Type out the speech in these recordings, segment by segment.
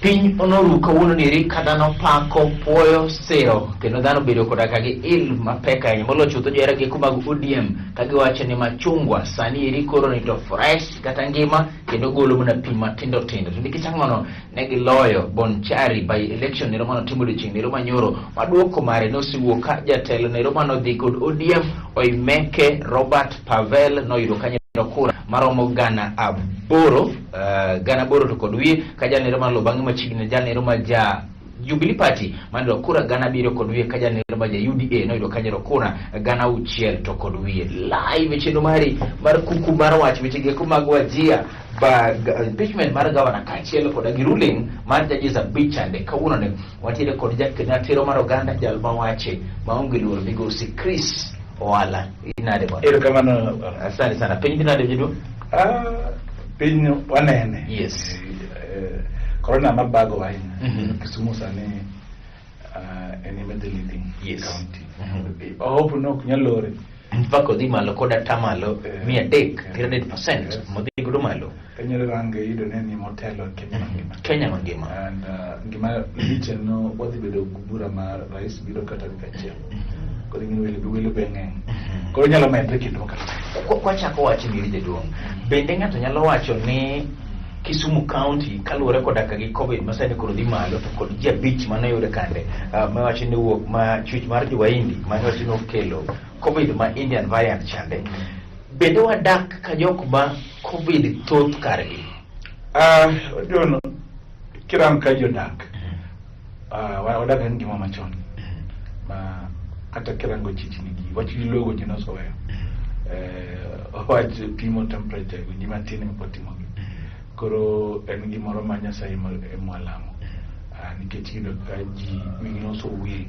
Piny onoru kawuono niri ka dhano pako, puoyo, siro kendo dhano bedo koda ka gi il mapek ahinya moloyo chutho johera gi mag ODM ka giwacho ni machungwa sani eri koro ni to fresh kata ngima kendo golo mana pi matindo tindo. To nikech ang'ono ne giloyo Bonchari by election nero mano timo odiochieng' nero manyoro maduoko mare nosewuok ka jatelo nero manodhi kod ODM Oimeke Robert Pavel noyudo kanyo kura maromo 8000, 8000 to kod wiye, ka jalnero mar luwo bang'e machiegni jalnero ma ja Jubilee Party manoyudo kura 7500, ka jalnero ma ja UDA noyudo kanyo kura 6000 to kod wiye. Live e chenro mari mar kuku mar wach weche geko mag Wajir ba impeachment mar gavana kaachiel koda gi ruling mar judges 5 chande. Kawuono ni wantiere kod jakatiro mar oganda, jal mawache maonge luoro, migosi Chris Oala. Inade, bwana? Erokamano. Asante sana. Piny dhi nade, jaduong'? Ah, piny wanene. Corona mabago ahinya. Kisumu sani en ema the leading county. I hope ni ok nyal lore. Mpaka odhi malo kod atamalo 300, 300% modhi godo malo. Kanyalo range yudo ne ni motelo e Kenya mangima. Kenya mangima. And gima lich en no wadhi bedo gi bura mar rais biro ka tarik 1. Koro ing'e ni welo be ng'eny. Koro nyalo medre kendo kata. Kwachako wach ni jaduong', bende ng'ato nyalo wacho ni Kisumu County kaluwore koda ka gi Covid masani koro dhi malo to kod ji 5 mane oyude kande mawacho ni wuok ma chwech mar jo-Wahindi mane wacho ni okelo Covid ma Indian variant chande, bende wadak ka jok ma Covid thoth kargi? Ah, John, kirango ka jodak, ah, wadak e ngima machon. Ma kata kirango chichni gi, wach gi logo ji noseweyo. Wach pimo temperature go ji matin ema pod timogi. Koro en gimoro ma Nyasaye ema walamo. Ah, nikech iyudo ka ji wigi nosewil,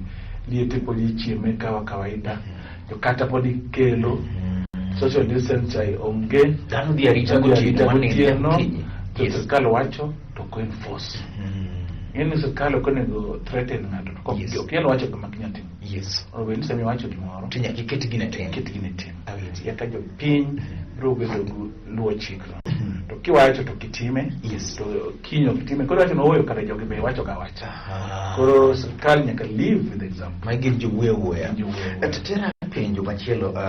liete pod ichieme kawa kawaida, to kata pod ikelo social distance cha onge. Dhano dhi arita Dhi arita gotieno manindo gotieno, okinyi. To sirkal wacho to ok enforce. Ing'e ni sirkal ok onego threaten ng'ato, to ok inyal wacho gima ok inyal timo. Onego bed ni sama iwacho gimoro, To nyaka iket gine tim. Iket gine tim. Awinji. Eka jopiny biro bedo gi luwo chikno. To kiwacho to kitime, to kiny ok itime. Koro iwacho ni ooyo kare jogi be wacho ga wacha. Koro sirkal nyaka live with example. Magi gin jowuoyo wuoya. Gin jowuoyo wuoya. To tera penjo machielo.